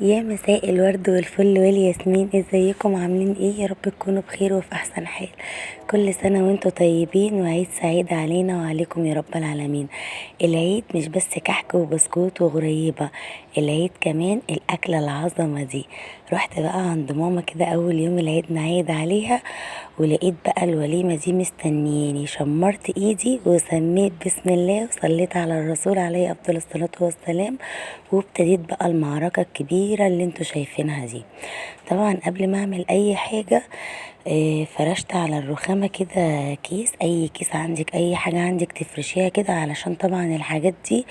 يا مساء الورد والفل والياسمين، ازيكم؟ عاملين ايه؟ يا رب تكونوا بخير وفي احسن حال. كل سنة وانتم طيبين وعيد سعيد علينا وعليكم يا رب العالمين. العيد مش بس كحك وبسكوت وغريبة، العيد كمان الاكلة العظمة دي. رحت بقى عند ماما كده اول يوم العيد نعيد عليها، ولقيت بقى الوليمة دي مستنياني. شمرت ايدي وسميت بسم الله وصليت على الرسول عليه افضل الصلاة والسلام، وابتديت بقى المعركة الكبيرة اللي انتوا شايفينها دي. طبعا قبل ما اعمل اي حاجة فرشت على الرخامة كده كيس، اي كيس عندك، اي حاجة عندك تفرشيها كده، علشان طبعا الحاجات دي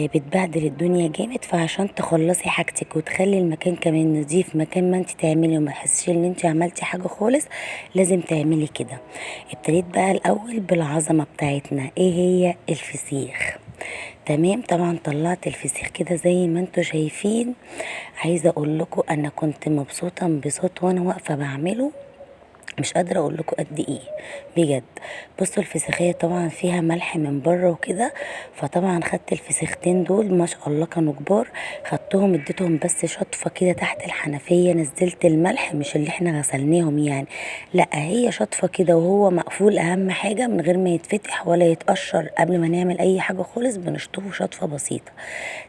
بتبهدل الدنيا جامد. فعشان تخلصي حاجتك وتخلي المكان كمان نظيف، مكان ما انت تعملي وما تحسيش ان انت عملتي حاجة خالص، لازم تعملي كده. ابتديت بقى الاول بالعظمة بتاعتنا، ايه هي؟ الفسيخ. تمام، طبعا طلعت الفسيخ كده زي ما انتوا شايفين. عايزه اقول لكم انا كنت مبسوطة انبساط وانا واقفة بعمله، مش قادرة اقول لكم قد ايه بجد. بصوا الفسيخيه طبعا فيها ملح من بره وكده، فطبعا خدت الفسيختين دول ما شاء الله كانوا كبار، خدتهم اديتهم بس شطفه كده تحت الحنفية، نزلت الملح، مش اللي احنا غسلناهم يعني، لا هي شطفه كده وهو مقفول، اهم حاجة من غير ما يتفتح ولا يتقشر. قبل ما نعمل اي حاجة خالص بنشطفه شطفه بسيطة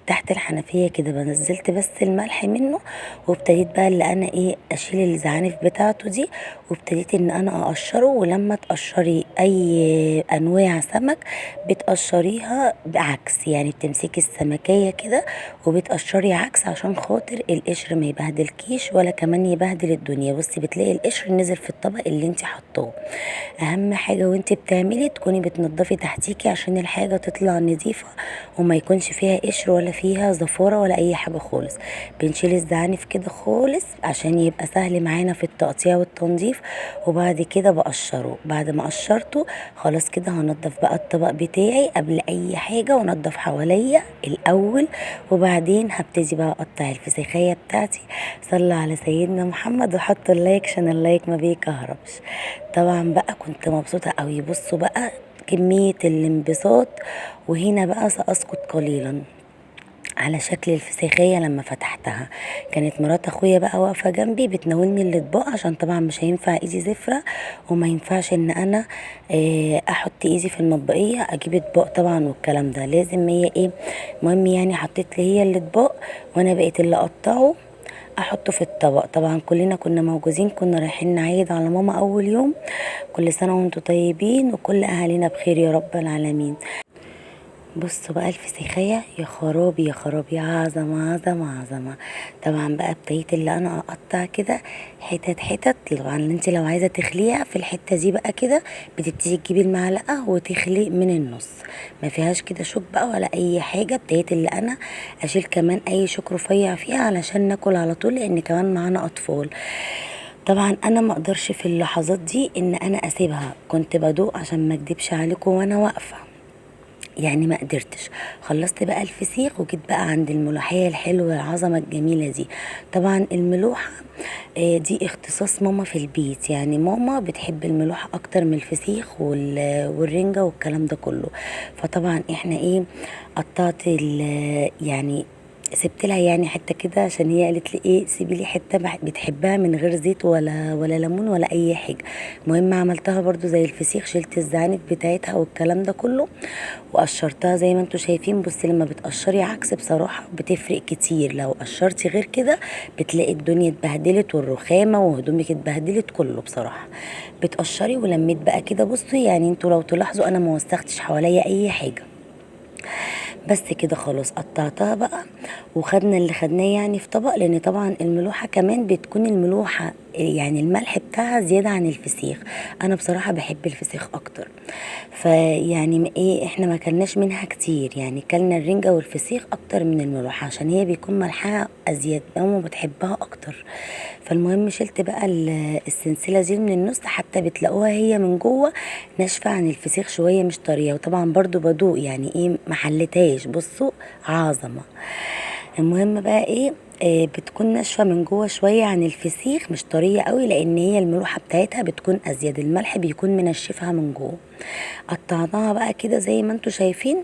تحت الحنفية كده، بنزلت بس الملح منه، وابتديت بقى اللي انا ايه اشيل الزعانف بتاعته دي، وابتديت ان انا اقشره. ولما تقشري اي انواع سمك بتقشريها بعكس، يعني بتمسكي السمكية كده وبتقشري عكس عشان خاطر القشر ما يبهدلكيش ولا كمان يبهدل الدنيا. بصي بتلاقي القشر نزل في الطبق اللي انت حطاه. اهم حاجة وانت بتعملي تكوني بتنضفي تحتيكي عشان الحاجة تطلع نظيفة وما يكونش فيها قشر ولا فيها زفارة ولا اي حاجة خالص. بنشيل الزعانف كده خالص عشان يبقى سهل معانا في التقطيع والتنظيف، وبعد كده بقشره. بعد ما قشرته خلاص كده هنضف بقى الطبق بتاعي قبل اي حاجة، وانضف حواليا الاول، وبعدين هبتدي بقى اقطع الفسيخية بتاعتي. صلوا على سيدنا محمد وحطوا ال like عشان ال like ما بيكهربش. طبعا بقى كنت مبسوطة قوي. بصوا بقى كمية الانبساط. وهنا بقى سأسكت قليلا على شكل الفسيخية لما فتحتها. كانت مرات اخويا بقى واقفة جنبي بتناولني الاطباق، عشان طبعا مش هينفع ايدي زفرة وما ينفعش ان انا احط ايدي في المطبقية اجيب اطباق طبعا والكلام ده، لازم هي ايه. المهم يعني حطيت لي هي الاطباق وانا بقيت اللي اقطعه احطه في الطبق. طبعا كلنا كنا موجودين، كنا رايحين نعيد على ماما اول يوم. كل سنة وانتم طيبين وكل اهالينا بخير يا رب العالمين. بصوا بقى الفسيخية، يا خرابي يا خرابي، عظمة عظمة عظمة. طبعا بقى ابتديت اللي انا اقطع كده حتت حتت. طبعا انت لو عايزة تخليها في الحتة دي بقى كده بتبتدي تجيبي المعلقة وتخلي من النص، ما فيهاش كده شوك بقى ولا اي حاجة. ابتديت اللي انا اشيل كمان اي شوك رفيع فيها علشان ناكل على طول، لان كمان معانا اطفال. طبعا انا ما اقدرش في اللحظات دي ان انا اسيبها، كنت بدوق عشان ما اكدبش عليكم وانا واقفة، يعني ما قدرتش. خلصت بقى الفسيخ وجيت بقى عند الملوحية الحلوة العظمة الجميلة دي. طبعا الملوحة دي اختصاص ماما في البيت، يعني ماما بتحب الملوحة اكتر من الفسيخ والرنجة والكلام ده كله. فطبعا احنا ايه قطعت يعني سبت لها يعني حتة كده، عشان هي قالت لي ايه سيبي لي حتة بتحبها من غير زيت ولا ليمون ولا اي حاجة. المهم عملتها برضو زي الفسيخ، شلت الزعانف بتاعتها والكلام ده كله وقشرتها زي ما انتوا شايفين. بصي لما بتقشري عكس بصراحة بتفرق كتير، لو قشرتي غير كده بتلاقي الدنيا اتبهدلت والرخامه وهدومك اتبهدلت كله بصراحة. بتقشري. ولميت بقى كده، بصوا يعني انتوا لو تلاحظوا انا ما وسختش حواليا اي حاجة، بس كده خلاص قطعتها بقى وخدنا اللي خدناه يعني في طبق. لان طبعا الملوحه كمان بتكون الملوحه يعني الملح بتاعها زيادة عن الفسيخ، انا بصراحة بحب الفسيخ اكتر. فيعني ايه احنا ما كلناش منها كتير، يعني كلنا الرنجه والفسيخ اكتر من الملوحه عشان هي بيكون ملحها ازيد، ماما بتحبها اكتر. فالمهم شلت بقى السلسلة دي من النص، حتى بتلاقوها هي من جوه ناشفة عن الفسيخ شوية مش طرية. وطبعا برضو بدوق يعني ايه ما حلتهاش، بصوا عظمه. المهم بقى ايه بتكون ناشفة من جوه شوية عن الفسيخ، مش طرية قوي لان هي الملوحه بتاعتها بتكون ازيد، الملح بيكون منشفها من جوه. قطعناها بقى كده زي ما انتوا شايفين.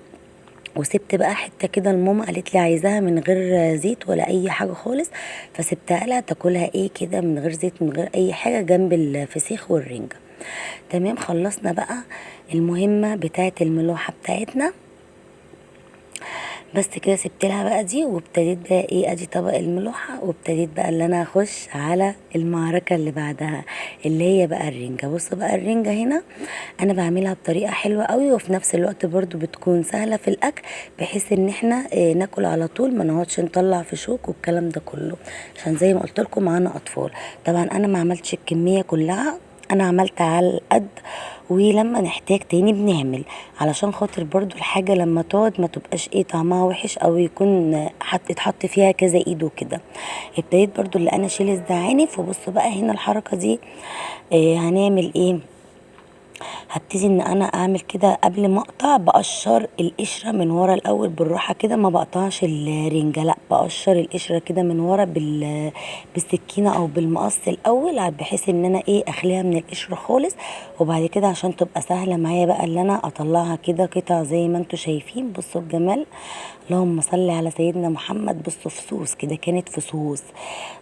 وسبت بقى حتة كده لماما، قالت لي عايزاها من غير زيت ولا اي حاجة خالص، فسبتها لها تاكلها ايه كده من غير زيت من غير اي حاجة جنب الفسيخ والرنجه. تمام، خلصنا بقى المهمة بتاعه الملوحه بتاعتنا بس كده. سبت لها بقى دي، وابتديت بقى ايه، ادي طبق الملوحه، وابتديت بقى اللي انا اخش على المعركة اللي بعدها اللي هي بقى الرنجه. بصوا بقى الرنجه هنا انا بعملها بطريقة حلوة قوي، وفي نفس الوقت برضو بتكون سهلة في الاكل، بحيث ان احنا ناكل على طول، ما نقعدش نطلع في شوك والكلام ده كله، عشان زي ما قلت لكم معانا اطفال. طبعا انا ما عملتش الكمية كلها، انا عملت على القد، ولما نحتاج تاني بنعمل، علشان خاطر برضو الحاجة لما تقعد ما تبقاش ايه طعمها وحش، او يكون اتحط فيها كذا ايد وكده. ابتديت برضو اللي انا اشيل الزعانف. وبصوا بقى هنا الحركة دي هنعمل ايه، هبتدي ان انا اعمل كده قبل ما اقطع، بقشر القشرة من ورا الاول بالراحة كده، ما بقطعش الرنجه، لا بقشر القشرة كده من ورا بالسكينة او بالمقص الاول، بحيث ان انا ايه اخليها من القشرة خالص، وبعد كده عشان تبقى سهلة معايا بقى اللي انا اطلعها كده قطع زي ما انتم شايفين. بصوا الجمال، اللهم صل على سيدنا محمد. بصوا فصوص كده، كانت فصوص.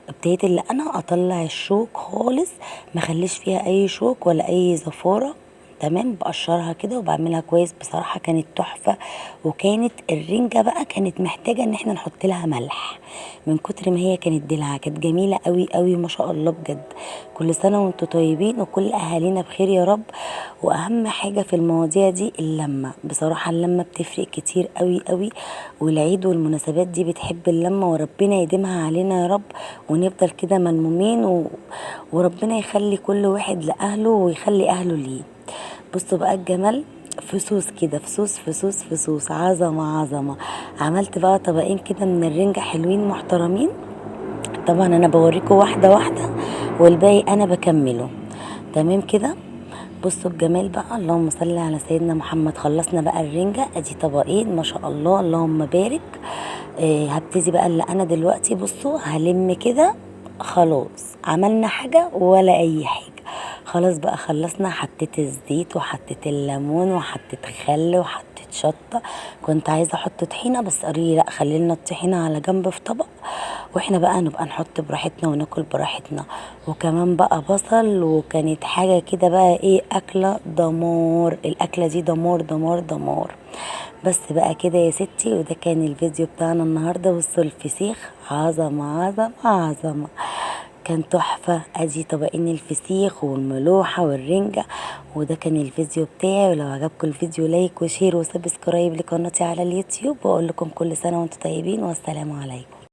ابتديت اللي انا اطلع الشوك خالص، ما خليش فيها اي شوك ولا اي زفاره. تمام، بقشرها كده وبعملها كويس. بصراحة كانت تحفة. وكانت الرنجة بقى كانت محتاجة ان احنا نحط لها ملح من كتر ما هي كانت دلعة، كانت جميلة قوي قوي ما شاء الله بجد. كل سنة وانتم طيبين وكل اهالينا بخير يا رب. واهم حاجة في المواضيع دي اللمة، بصراحة اللمة بتفرق كتير قوي قوي، والعيد والمناسبات دي بتحب اللمة، وربنا يديمها علينا يا رب، ونفضل كده ملمومين وربنا يخلي كل واحد لأهله ويخلي أهله ليه. بصوا بقى الجمال، فصوص كده، فصوص فصوص فصوص، عظمة عظمة. عملت بقى طبقين كده من الرنجة حلوين محترمين. طبعا انا بوريكم واحدة واحدة والباقي انا بكمله. تمام كده، بصوا الجمال بقى، اللهم صل على سيدنا محمد. خلصنا بقى الرنجة، ادي طبقين ما شاء الله اللهم بارك. هبتدي بقى اللي انا دلوقتي بصوا هلم كده، خلاص عملنا حاجة ولا اي حاجة، خلاص بقى خلصنا. حطيت الزيت وحطيت الليمون وحطيت خل وحطيت شطة، كنت عايزة احط طحينة بس قالوا لي لا خلينا الطحينة على جنب في طبق، واحنا بقى نبقى نحط براحتنا وناكل براحتنا. وكمان بقى بصل، وكانت حاجة كده بقى ايه، اكلة دمار، الاكلة دي دمار دمار دمار. بس بقى كده يا ستي، وده كان الفيديو بتاعنا النهاردة. بصوا الفسيخ عظمة عظمة عظمة، كان تحفة. ادي طبقين الفسيخ والملوحة والرنجة. وده كان الفيديو بتاعي، ولو عجبكم الفيديو like و share و subscribe لقناتي على اليوتيوب، واقول لكم كل سنة وانتم طيبين، والسلام عليكم.